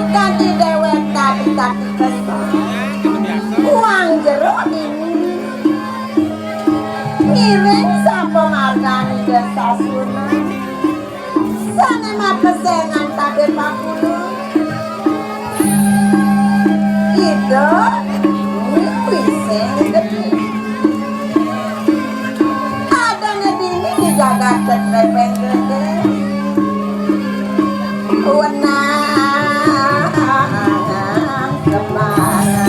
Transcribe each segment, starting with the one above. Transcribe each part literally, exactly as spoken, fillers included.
Kanti déwék dadi-dadi besar. Uang jero dini. Ngiring sapa margani Desasunan. Sané mapesengan tabé pakulun. Ida ngiwising gedé. Adané dini di jagat ketrepeng gedé. Wenang kemana.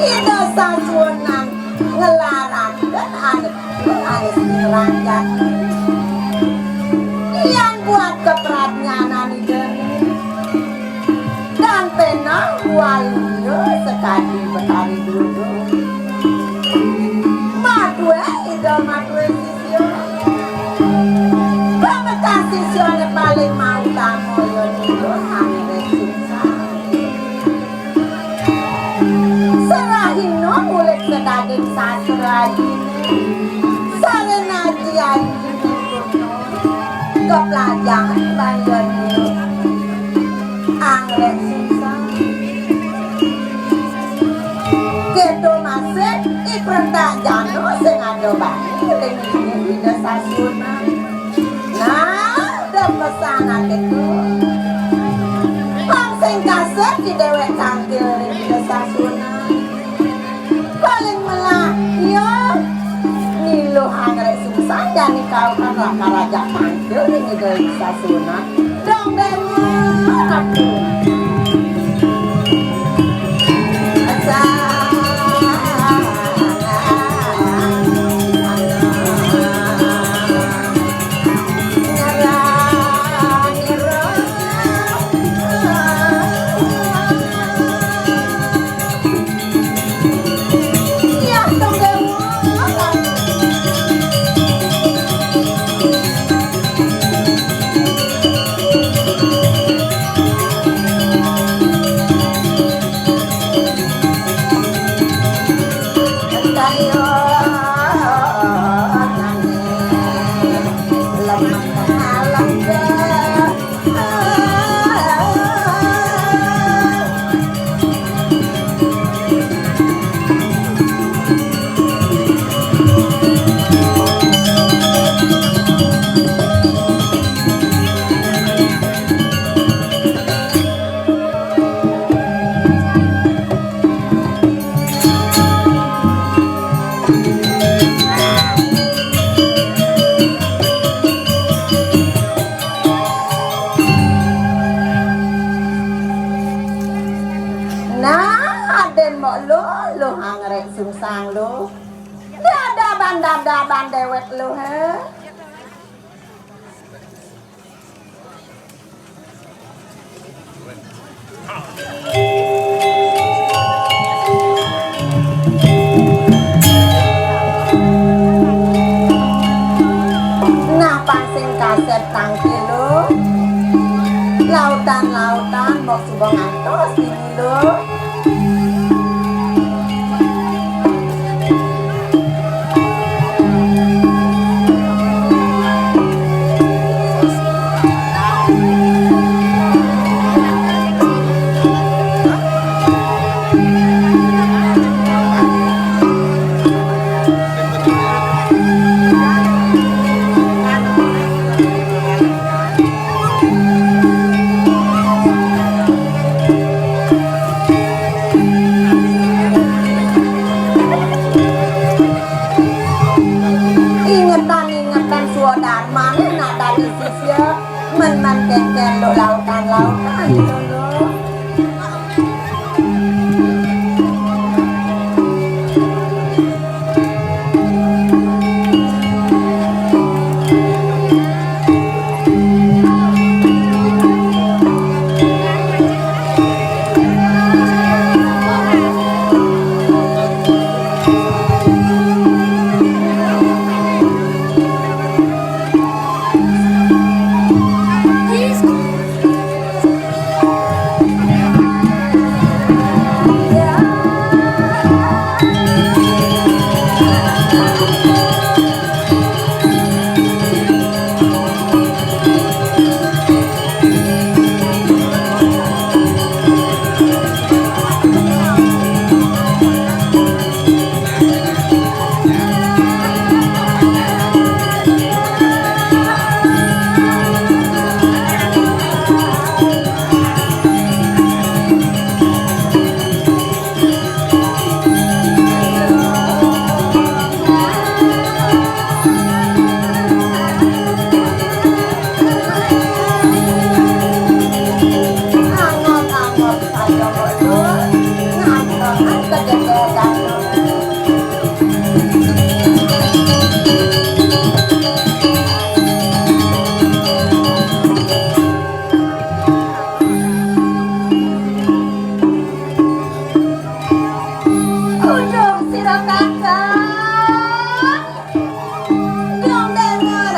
Ida Sasuhunan ngelaraken aneku ane sing ranjang. Yan buat kapradnyanan Ida. Dan penang waluya sakadi Betari Dudu. Madué Ida madué sisya. Pamekas sisyané paling mautama ya Ida Anggrek Sungsang. Serahina murid sedaging sastra ajiné. Sareng aji-ajiné pun kaplajahan banjur Anggrek Sungsang. Kéto masih i prentak jana sing ada bani ring dini Ida Sasuhunan. Nah, da pesan akéto. Pang sing kasép di déwék tangkil ring Ida Sasuhunan. Paling melah, ya, Ni Luh Anggrek Sungsang jani kaukan lakar ajak tangkil ring Ida Sasuhunan. Dong Déwa Ratu. Asa. Nah, adén mok Luh, Luh Anggrek Sungsang Luh. Dada ban, dada ban déwék Luh, hé. Nah, pang sing kasép tangkil Luh. Lautan-lautan mok suba ngantos dini Luh. Ingetan-ingetan swadarmané nak dadi sisya, men-men kénkén Luh lautan-lautan, Luh.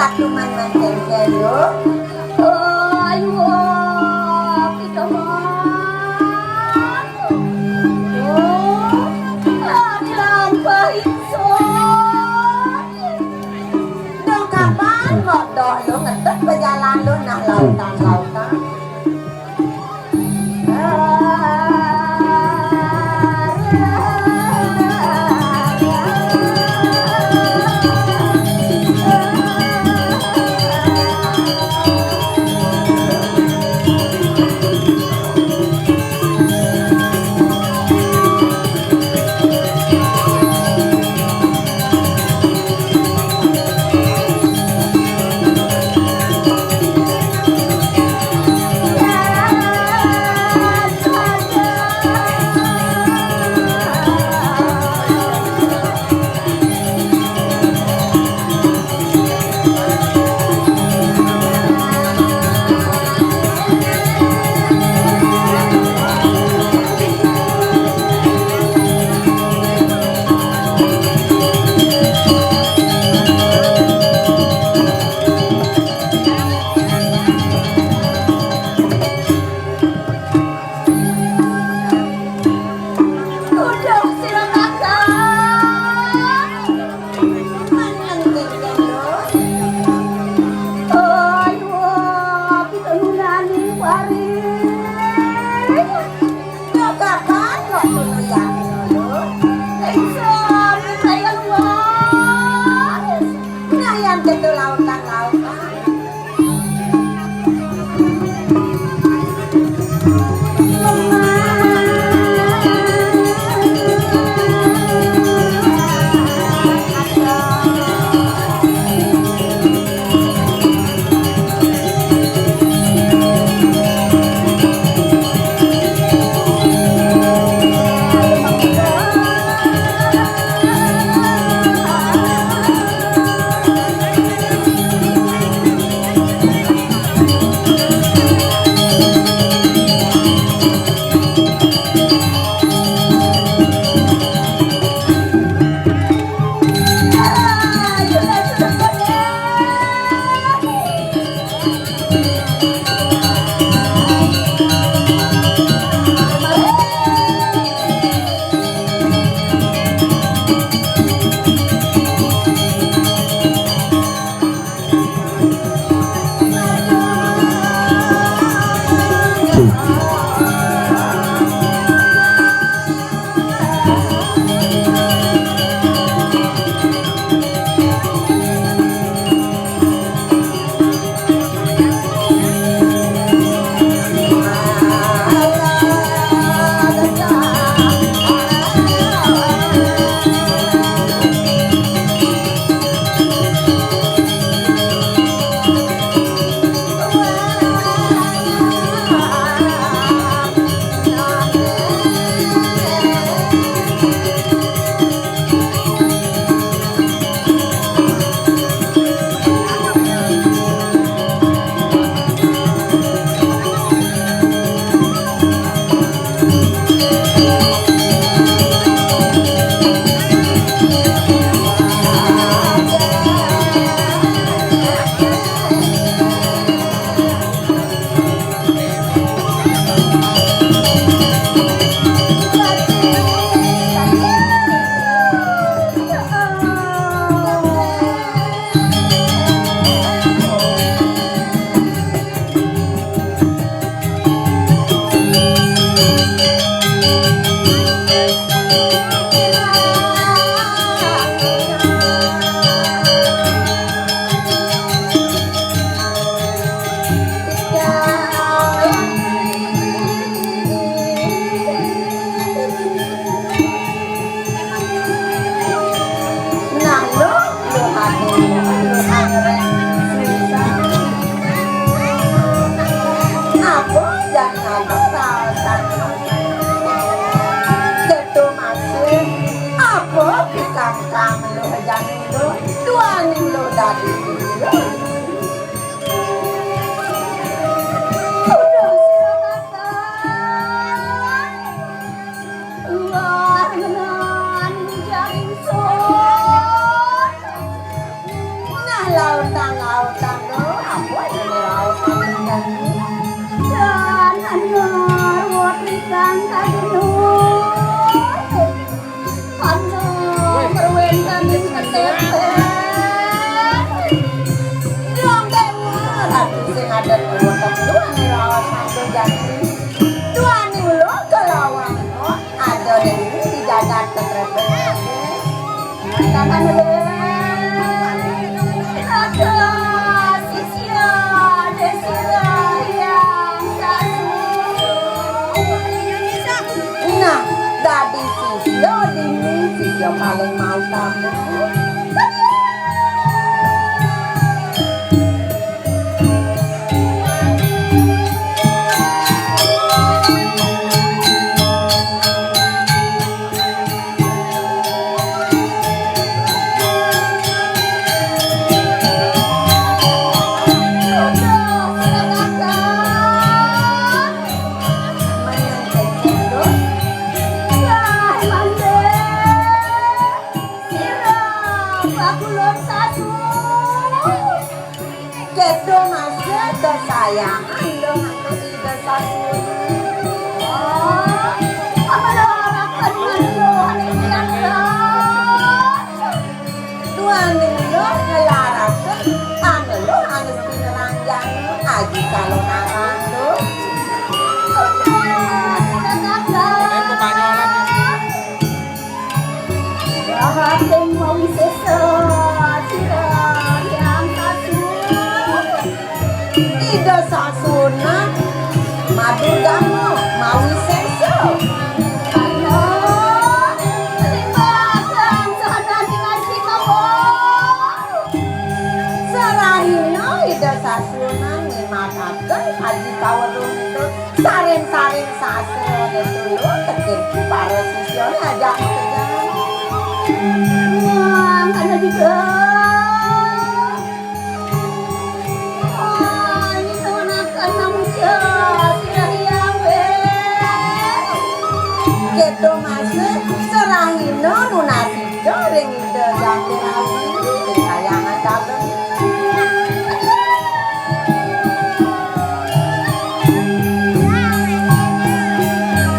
Aku man-man kéngkén, yo. Oh, ayo, kita man. Oh, ah, dilampah ingsun. Dong kapan modal lu ngetut pejalan lu nak lautan-lautan. Lautan-lautan, lho, apa ini lautan ini? Dan hanyar wot rikang kadinut. Ana merwéntan ing ketétén. Dong dewa, ratu sing ada dua kedua ning lawas satu jati. Dua ning lo kelawang, ada ning di jagat ketrepet. Tangan lé. Ada sisya, desira yang satu. Nah, dadi sisya dini, sisya paling mau tamu. Kéto masih kesayangan lo ngaku Ida Sasuna. Oh, apa lo harapan lo, anak siang lo? Tuan lo ngelaraken, anu lo anes pineranjang lo, aji calon arang lo. Udah, sudah kakak. Rahating mawisesa sira yang kasu. Ida Sasuna madurgama mawisesa. Karena limbatan sahaja sing aji kawa. Sarahina Ida Sasuna ngimakaken aji kaweruh saring-saring sasana dulu tekén para sisyané ajak tegal. Wah, kada juga. Wah, ini kawan akan namuja sira hiawe. Kéto masih sarahina nunasija ring Ida Jati Rawi ing kayangan dalem.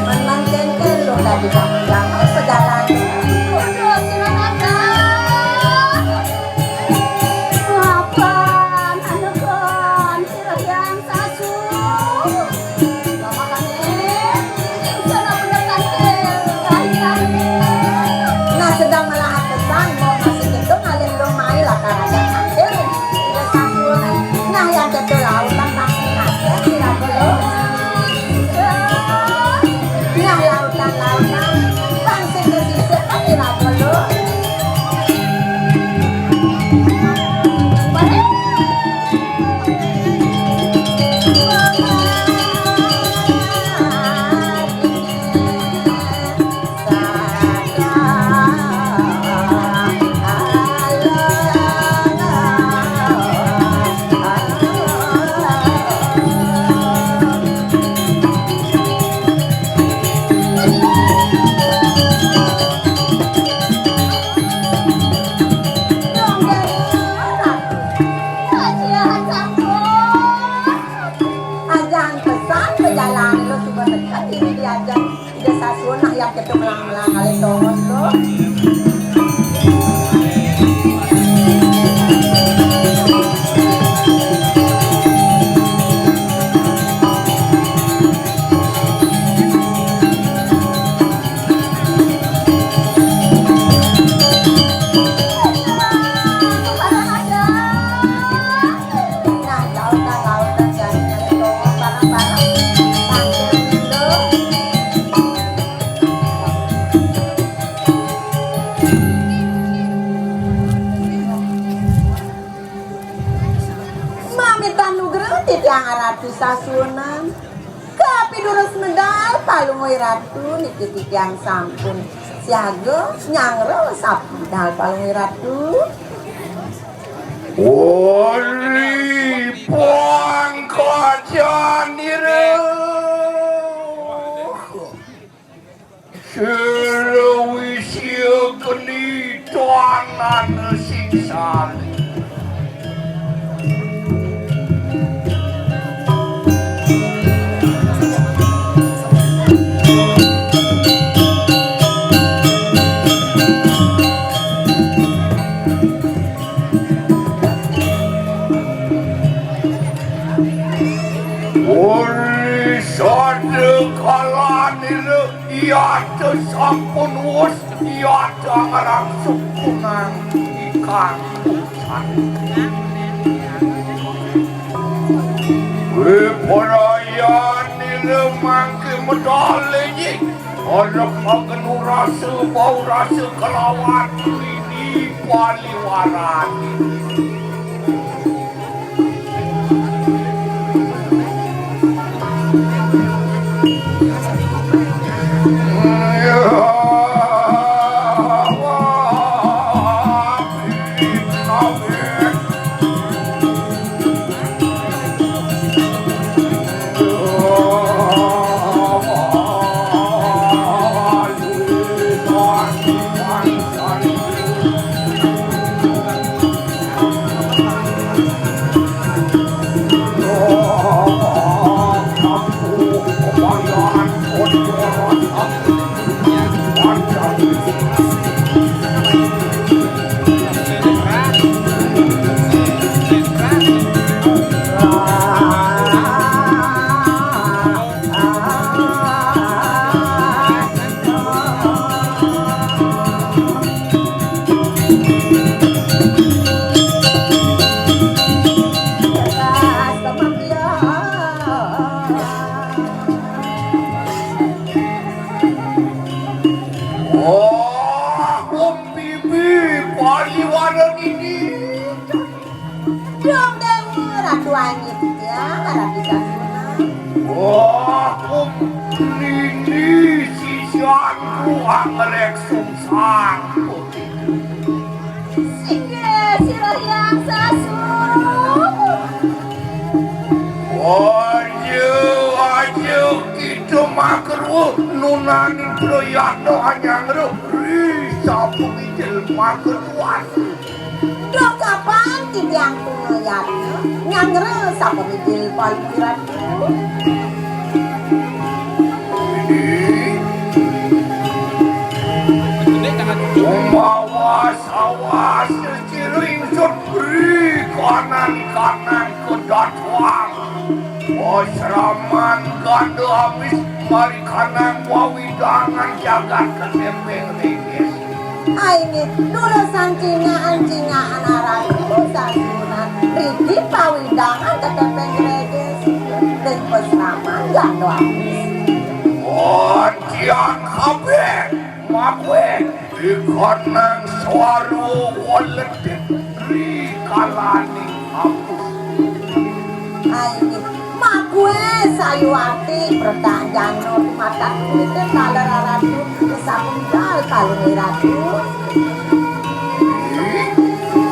Menang kénkén lo dadi jaman-jaman sejalan. Mapan anegan sira yang sasu. Nah, sedang melahap pesan, mau masih itu ngalih lo mai lakar aja sambil Ida Sasuna. Nah, yang kedua lautan pasti nasib, tidak perlu. Nah, lautan-lautan, langsung ke sisir, kan tidak perlu. Ajahan pesan pejalan lo suba tekan ini diajak. Ida Sasuna yang ketu melang-melang ngalih tongos lo. Mamitan nugra titiang Ratu Sasuhunan. Kapidurus medal Palungguh Ratu niki titiang sampun siaga nyanggra sapedal Palungguh Ratu. Uli pangkajan ira. Sira wisya geni tanana sing salih. Yata sampun wus, yata ngrangsuk kunang ingkang ucan. Wiprayan nila mangke medal inggih. Arep magenu rasa bau rasa kelawan ini paliwaran. Wah, Om Bibi, paliwaran ini. Dong Dewa, Ratu Angin, ya, Ratu Sasuna. Wah, Om Lini, sisianku anggrek sungsang. Singgih, sira Hyang Sasu. Aja, aja, kita makruh nunaning prayatna anyang ruh. Ri, sapa mijil maketuan. Duh kapan titiang tuna yatna, nyanggra sapa mijil paling ratu. Ini. Umawas awas ciring sutri kanan-kanan kedatuan. Pasraman ganda abis mari kanang wawidangan jagat ketepeng ringgis. Aini dulusan cingaan-cingaan arang itu sasunan rigi pawidangan ketepeng ringgis. Ring pasraman ganda abis. Antian kabeh. Makwe ikanang swara weledit ri kalaning apus. Ayo, makwe sayuwati predak jana matan kuwite kala raratu sampun dal kalune ratu.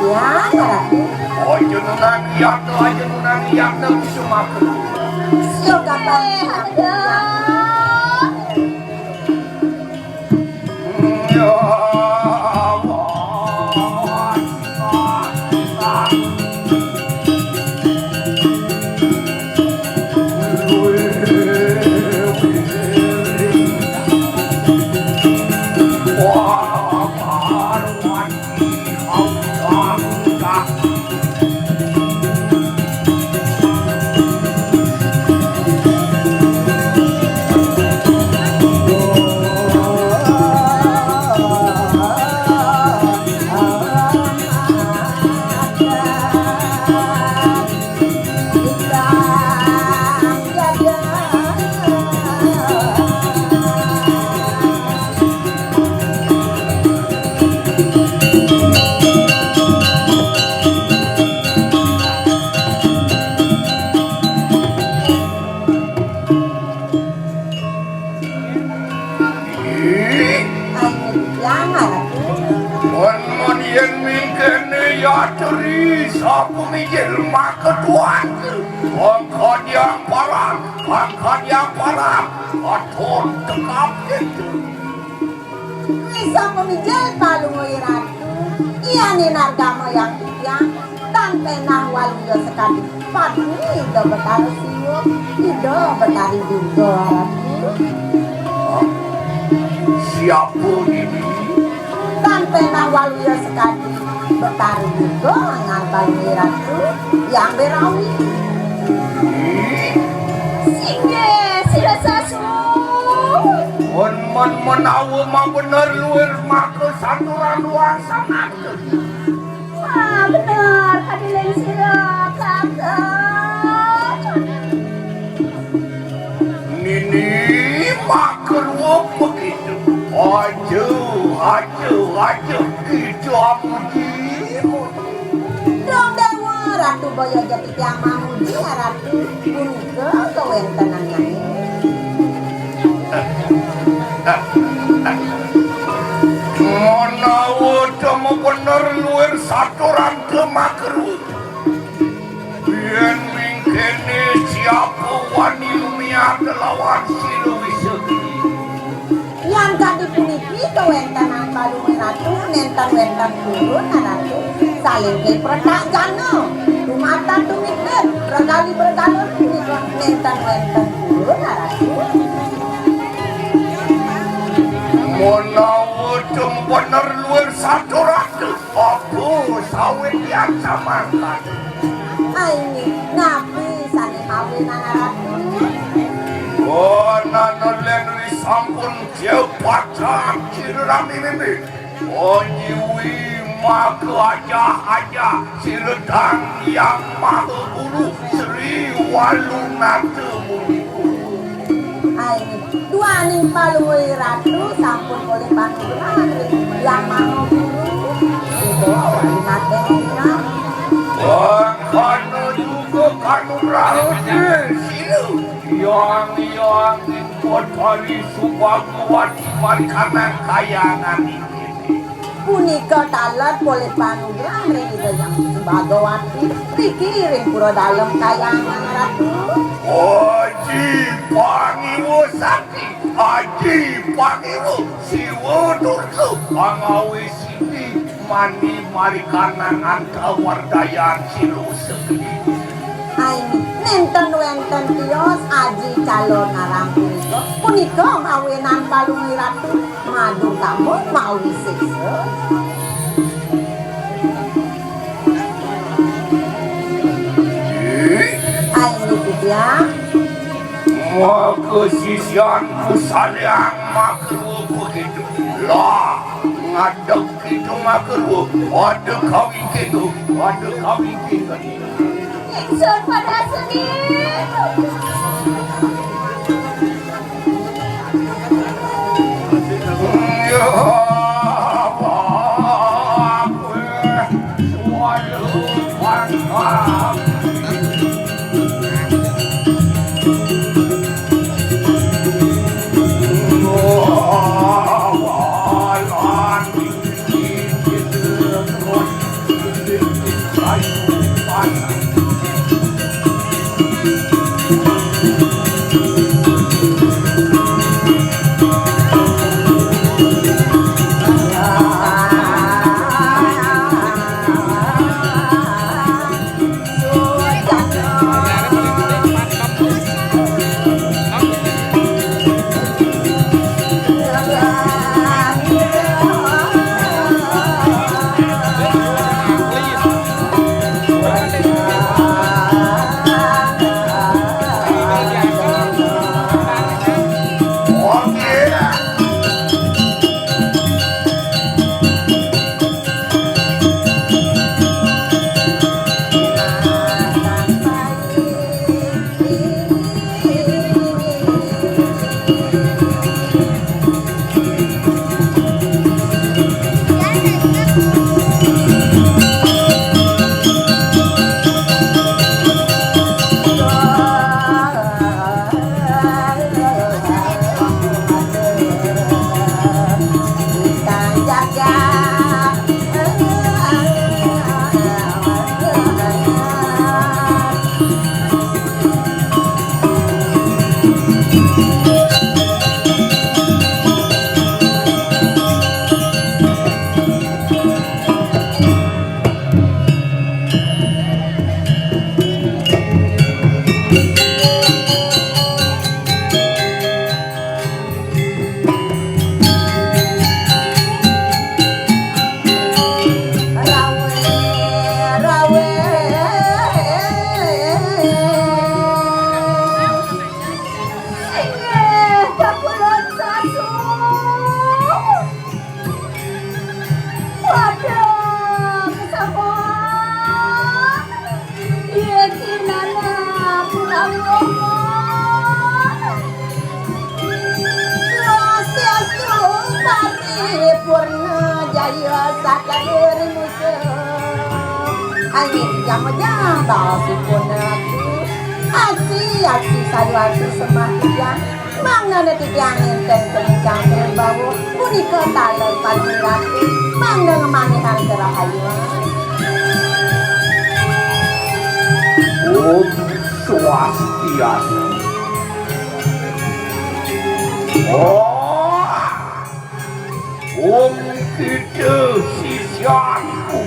Ya, ratu. Aja nunan yatna, aja nunan yatna bisa makwe. Siyo kapan? Ih, langar. Mon, mon yen mingkene ya teri sapa mijil maketuan. Angkat yang paran, angkat yang paran. Aton tekap itu. Bisa pemijil palungguh ratu, iya ni nargama yang tiang, tan penah waluya sekadi padmi Ida Betara Siwa, Ida Betari Durga ratu. Siapa ini? Tan penah waluya sekadi Betari Durga ngan palungguh ratu, yang berawi. Singgih, sira sasu. Pun Menawa mabener luir maka saturan luar sangat. Wah, bener, kadiling sira, Kakang. Nini maka ruwet begitu. Aja, aja, aja, kita amuji. Dong Dewa, Ratu Boyo Jati tiang mamuji, Ratu. Punika kawéntenannyané. Menawa temu bener luir saturan kemakruh. Yén mingkéné siapa wani lumiat lawan sira wisa. Yan kadi puniki kawéntenan Palungguh Ratu, nénten wénten purun, Ratu. Salingkih pretak jana. Tumatan tumiket, regali bergala punika nénten wénten purun, Ratu. Menawa temu bener luir saturan, apa sawit yang samangkat? Ai, napi sané mawinan, Ratu? Oh, nana lén sampun Cepatan sira rami mimpi. Onyiwi maka ajah-ajah sira Dang Hyang Maha Guru Sri Walunata Munikara. Ai, duaning Palungguh Ratu sampun polih panugrahan ring Hyang Maha Guru. Ida Walunata Munikara. Wah, kana juga kanugrahan sira. Hyang, Hyang. Betari Subagawati Marikana Kayangan inggih. Punika taler polih panugrahan ring Ida Hyang Subagawati, riki ring Pura Dalem Kayangan, Ratu. Aji Pangiwa Sakti, Aji Pangiwa Siwa Durga, pangawis Mani Marikana Antawardayan Silu Segeni. Ai, nénten wénten tios aji calonarang punika. Punika mawinan Palungguh Ratu madu gambut mawi sésa. Ai, niki tiang. Maka sisianku saliang maka rupa begitu. Lah, ngadeg Kita makerwa, ada kawingking, ada kawingking. Ingsun pada seni. Ya, apa? Waduh, mantap. Inggih, jam-jam baosipun Ratu. Aksi, aksi sayuwakti sembah titiang. Mangda titiang nénten kencang bawa punika taler Palungguh Ratu. Mangda ngamanggihan kerahayuan. Om Swastiastu. Oh, Om kita sisianku.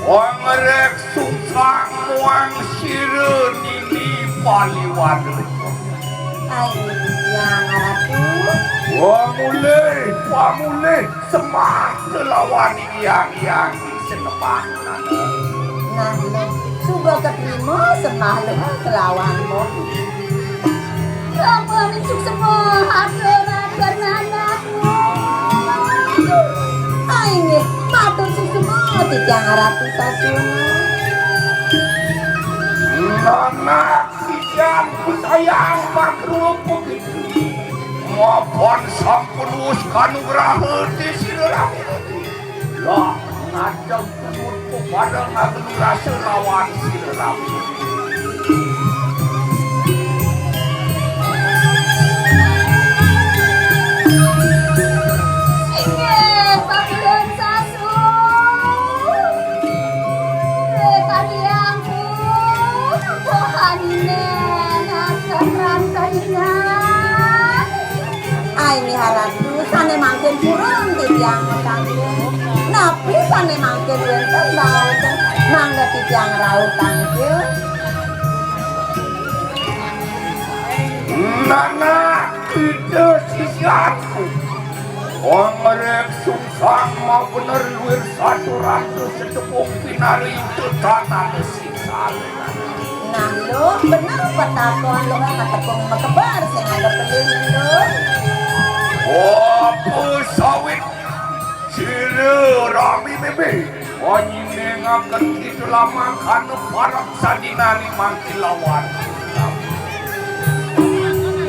Pangrék sungsang muang sira nini paliwara. Ai, Hyang Ratu. Pamulih, pamulih sembah kelawan Hyang Hyang sinebah. Nah, Luh, suba katrima sembah Luh kelawan Luh. Lamun suksma atur-atur anak. Ai, nggih, matur suksma titiang Ratu Sasuna. Nanak sisian kusayang makrup begitu. Mapan sampun wus kanugraha ti sira rabi. Lah, ngajeng tumut pada ngagelu rasa lawan sira rabi. Inggih, Pakulun Sasu. Ih, kadiang pun, bohanine, ngakem rantainya. Ai, Miharatu, sané mangkin purun titiang makanggih. Napi sané mangkin wénten baosan mangda titiang rauh kanggih. Nanak kita sisianku. Pangrék sungsang mabener luir saturan setepung pinari tetanan sing salin. Nah, Luh, bener patakon Luh, ngatepung makeber sing ada pelin, Luh. Apa sawit sira rabi mémé? Panyiningaken kita lamakana parab sadinani mangkin lawan.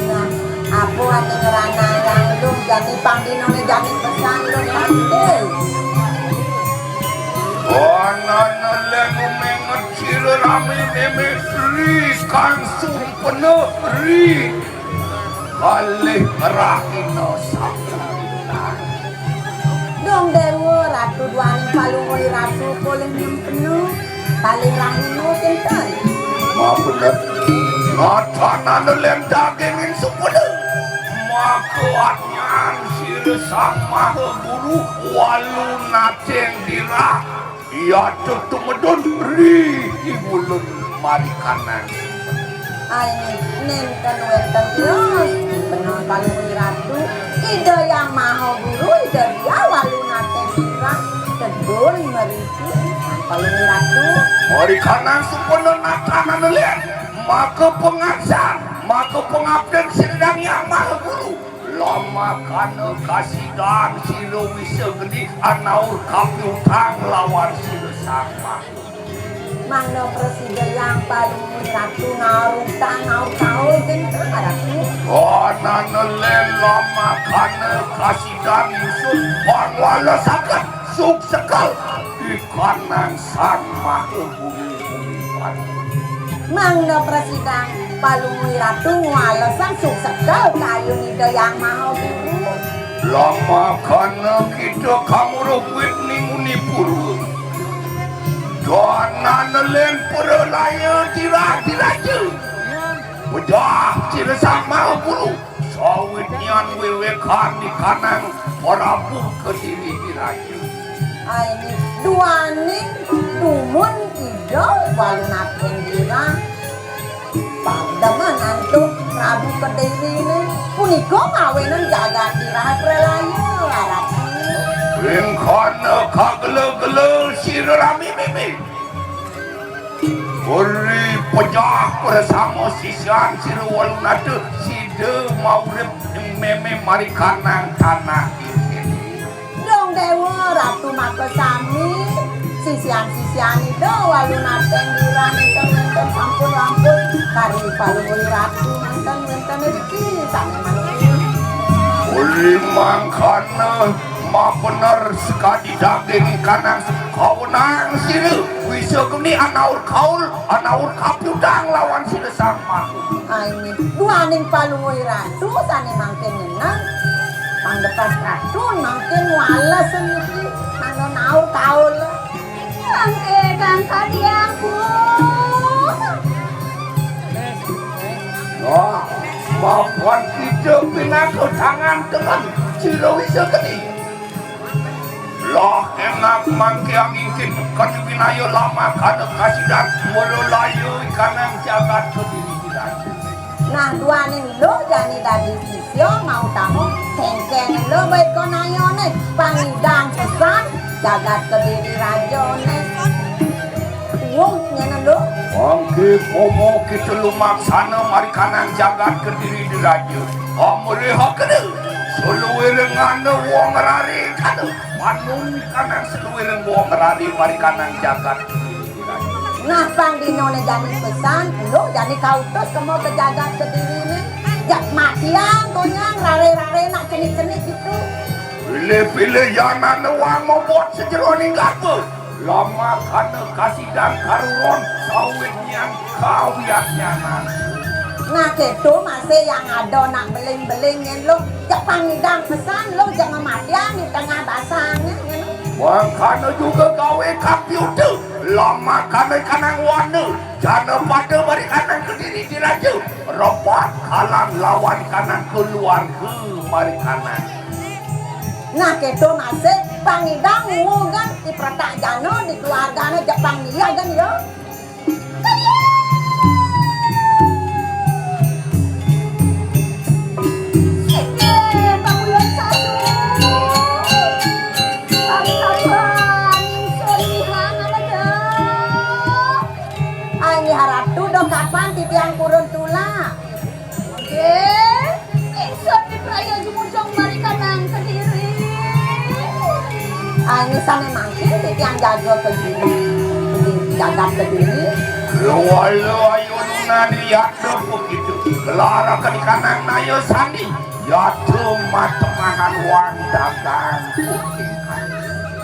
Nah, apa ane ngranayang Luh jani pangdinane jani pesan Luh tangkil. Anana lenu menget sira rabi mémé ri kang sumpena ri. Kalih rahina sampurna. Dong Déwa Ratu duaning Palungguh Ratu polih nyempena. Kalih rahina kinten. Mabener. Ngatanana lén dagingin sumpena. Maka adnyan sira Sang Maha Guru walu nateng dirah. Yata tumedun ri iwulun marikanang. Ai, nénten wénten tios, bener Palungguh Ratu, Ida Hyang Maha Guru, Ida Dia walu nateng sirah, tedun mriki, Palungguh Ratu. Marikanang sumpena natanana lén, maka pangasar, maka pangabden sira Hyang Maha Guru. Lamakana kasidan sira wisa geni anaur kapiutang lawan sira Sang Maha. Mangda prasida Hyang Palungguh Ratu naur utang naur kaul kinten Ratu. Anana lén lamakana kasidan ingsun pangwalesaken suksekel ikanang Sang Maha Guru. Mangda prasida Palungguh Ratu ngwalesang suksekel kayun Ida Hyang Maha Guru. Lamakana kita kamuruh wit ning Muni Purwa. Danana lén pralaya dirah diraja. Wedah sira Sang Maha Guru. Sawitnyan wiwékan ikanang Prabu Kediri Diraja. Ai, duaning dumun Ida walu nateng dirah. Pademen antuk Prabu Kediriné punika ngawinang jagat dirah pralaya, Ratu. Ring kana kagela-gela sira rabi mémé. Uri pejah prasama sisian sira walu nata sida maurip mémé marikanang tanah. Dong Déwa Ratu makasami, sisian-sisian Ida walu nateng dirah nénten-nénten sampun rampung kari Palungguh Ratu nénten-nénten riki sané mangkin. Uli mangkana mabener sakadi daging kanang kawenang sira. Bisa geni anaur kaul, anaur kapiutang lawan Sida Sang Maha. Aini, duaning Palungguh Ratu sané mangkin nyeneng. Panglepas Ratu mangkin wales niki, mangda naur kaul. Mangke kang kadiang, Bu. Wah, mapan kita pinaka tangan tengen, sira wisa geni. Lah enak mangke angingkin, kadi winaya lamakana kasidan, mula layu ikanang jagat Kediri diraju. Nah, duaning luh jani dadi sisya, mautama kéngkén luh baika nayané, pangidang pesan jagat Kediri rajané. Wong nyana luh. Mangke komo kita lumaksana marikanang jagat Kediri diraja. Amrihakana saluiring ana wong raré kada. Panungkanang saluiring wong raré marikanang jagat Kediri diraja. Nah, pang dinané jani pesan, luh jani kautus kemo ka jagat Kediriné. Jak matiang konyang raré-raré nak cenik-cenik gitu. Pilih-pilih yan ana wang mobot sajeroning garba. Lamakana kasidan karuron sawit nyan kawiatnyanan. Nah, kéto masih yang ada nak beling-beling nyen luh. Jak pangidang pesan luh, jak mamatiang di tengah basangné, nyen. Mangkana juga gawé kapiuta. Lamakana kanang wana. Jana pada marikanang Kediri diraja. Rebat kalang lawan kanang keluarga marikanang. Nah, kéto masih pangidang ngugan di pratak jana di keluargané Jepang dia kan ya. Sike pangulon satu. Pangkaruan ingsun mihang amedah. Ai Nyi Ratu, do kapan titiang purun tulak? Nggih, ingsun mipraya jumujung marikanang Kediri. Ai Nyi sané mangkin titiang jaga Kediri, Kediri, jagat Kediri. Lho, lho, ayo nunan liat do begitu. Gelar akan ikanang naya sandi. Yadro matemahan wan dagang.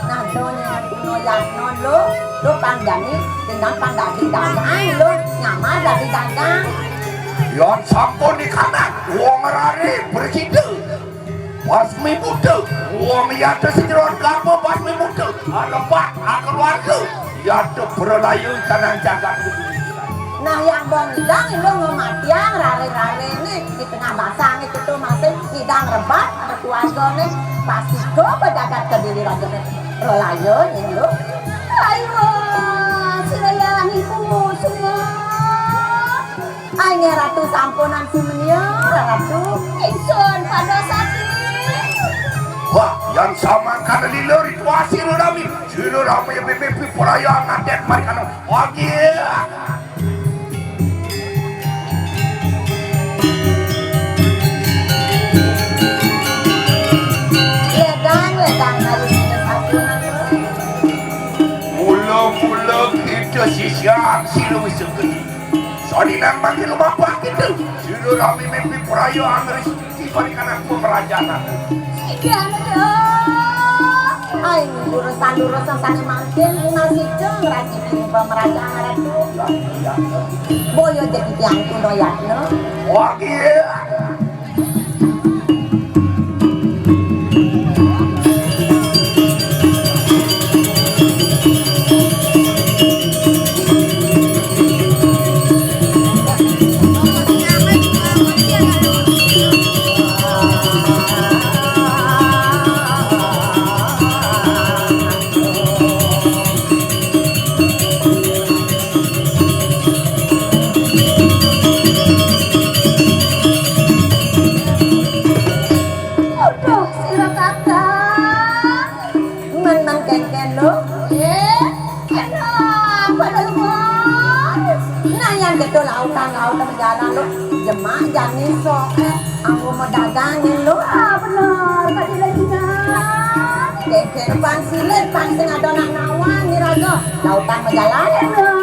Nah, do nyen kuno yatno lo, lo panjani dengan pandadi dagang lo, nyamar dadi dagang. Yon sampun dikanak, wong rare berkita. Basmi buta, wong yata sejeron garba basmi buta. Rebak, keluarga. Yata berlayu kanang jagat. Nah, yang bong idang lo ngematiang rare-rare nih. Tengah basang itu tuh masih ngidang rebat, ada keluargane, pasti ke pejagat Kediri raja ne. Rolayo nyinggung. Ayo, sirayani ku semua. Ai Nyi Ratu sampunan sumenia, Ratu. Ingsun pada sati. Wah, yang sama kada lilo rituasi rami. Sira rami pipi perayaan adat marikana. Wagil. Ledang, ledang, ayu, ayu, ayu. Mula-mula kita sisian sira wis geni. Sadinan manggil bapak kita. Sira rami mimpi perayaan Rizki barikan aku pemerajanan. Siki anu dong. Ai, urusan-urusan sane mangkin, nasib jeng rajin pemerajanan Ratu. Boyo jadi tiang kuno yatno. Wah, iya. Aduh, sira kakang. Men-men kengken lo. Eh, enak, pada luas. Nah, yang kedo lautan, lautan jalan lo. Jemak jani sok, eh, anggo medagangin lo. Ah, bener, tadi lagi nah. Kengken pang silit, pang sing ada nak nawan, ni raga. Lautan majalan.